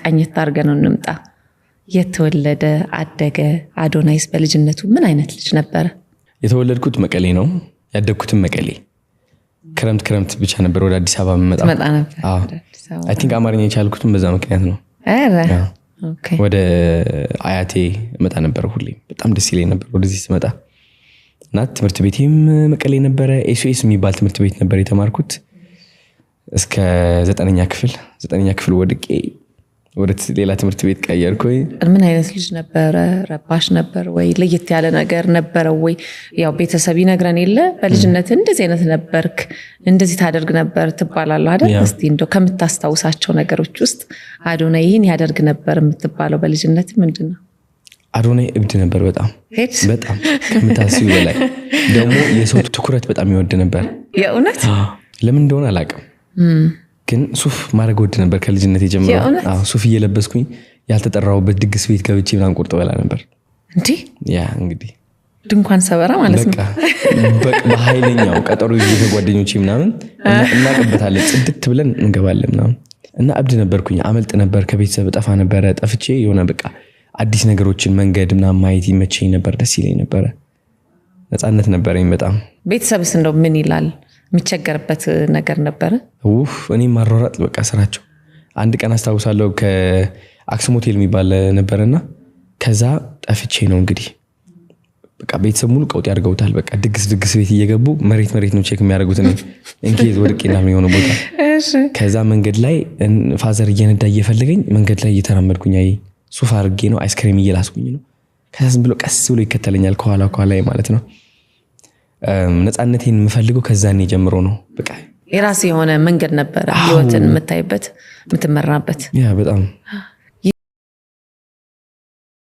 ቃኘት አድርገን እንምጣ። የት ተወለደ፣ አደገ? አዶናይስ በልጅነቱ ምን አይነት ልጅ ነበረ? የተወለድኩት መቀሌ ነው፣ ያደግኩትም መቀሌ። ክረምት ክረምት ብቻ ነበር ወደ አዲስ አበባ የምመጣው። ትመጣ ነበር አዎ። ወደ አዲስ አበባ? I think አማርኛ የቻልኩትም በዛ ምክንያት ነው። ኧረ፣ አዎ። Okay። ወደ አያቴ እመጣ ነበር ሁሌም። በጣም ደስ ይለኝ ነበር ወደዚህ ስመጣ። እና ትምህርት ቤቴም መቀሌ ነበረ። ኤስኤስ የሚባል ትምህርት ቤት ነበር የተማርኩት እስከ 9ኛ ክፍል። 9ኛ ክፍል ወድቄ ወደ ሌላ ትምህርት ቤት ቀየርኩኝ። ምን አይነት ልጅ ነበረ? ረባሽ ነበር ወይ? ለየት ያለ ነገር ነበረ ወይ? ያው ቤተሰብ ይነግረን የለ፣ በልጅነት እንደዚህ አይነት ነበርክ፣ እንደዚህ ታደርግ ነበር ትባላለህ አይደል? Yeah። እስቲ እንደው ከምታስታውሳቸው ነገሮች ውስጥ አዶናይ ይህን ያደርግ ነበር የምትባለው በልጅነት ምንድን ነው? አዶናይ እብድ ነበር በጣም። ሄድ በጣም ከምታስቢው በላይ። ደግሞ የሰው ትኩረት በጣም ይወድ ነበር። የእውነት? ለምን እንደሆነ አላውቅም፣ ግን ሱፍ ማድረግ እወድ ነበር ከልጅነት ጀምሮ። የእውነት? አዎ፣ ሱፍ እየለበስኩኝ ያልተጠራሁበት ድግስ ቤት ገብቼ ምናምን ቁርጥ በላ ነበር። እንዲህ? Yeah፣ እንግዲህ ድንኳን ሰበራ ማለት ነው። በቃ በኃይለኛው ቀጠሮ ይዤ ከጓደኞቼ ምናምን እናቅበታለን፣ ጽድት ብለን እንገባለን ምናምን። እና እብድ ነበርኩኝ። አመልጥ ነበር ከቤተሰብ፣ እጠፋ ነበረ። ጠፍቼ የሆነ በቃ አዲስ ነገሮችን መንገድ ምናምን ማየት ይመቸኝ ነበር፣ ደስ ይለኝ ነበረ። ነፃነት ነበረኝ በጣም። ቤተሰብስ እንደው ምን ይላል? የሚቸገርበት ነገር ነበረ? ውፍ፣ እኔ ማሯሯጥ በቃ ስራቸው። አንድ ቀን አስታውሳለሁ፣ ከአክሱም ሆቴል የሚባል ነበረና ከዛ ጠፍቼ ነው እንግዲህ። በቃ ቤተሰብ ሙሉ ቀውጢ አድርገውታል። በቃ ድግስ ድግስ ቤት እየገቡ መሬት መሬት ነው check የሚያደርጉት እኔን in case ወድቄ ምናምን የሆነ ቦታ። ከዛ መንገድ ላይ father እየነዳ እየፈለገኝ መንገድ ላይ እየተራመድኩኝ አየኝ። ሱፍ አድርጌ ነው፣ አይስክሬም እየላስኩኝ ነው። ከዛ ዝም ብሎ ቀስ ብሎ ይከተለኛል ከኋላ ከኋላ ማለት ነው። ነፃነቴን የምፈልገው ከዛኔ ጀምሮ ነው በቃ። የራስ የሆነ መንገድ ነበረ፣ ህይወትን የምታይበት፣ የምትመራበት። Yeah፣ በጣም።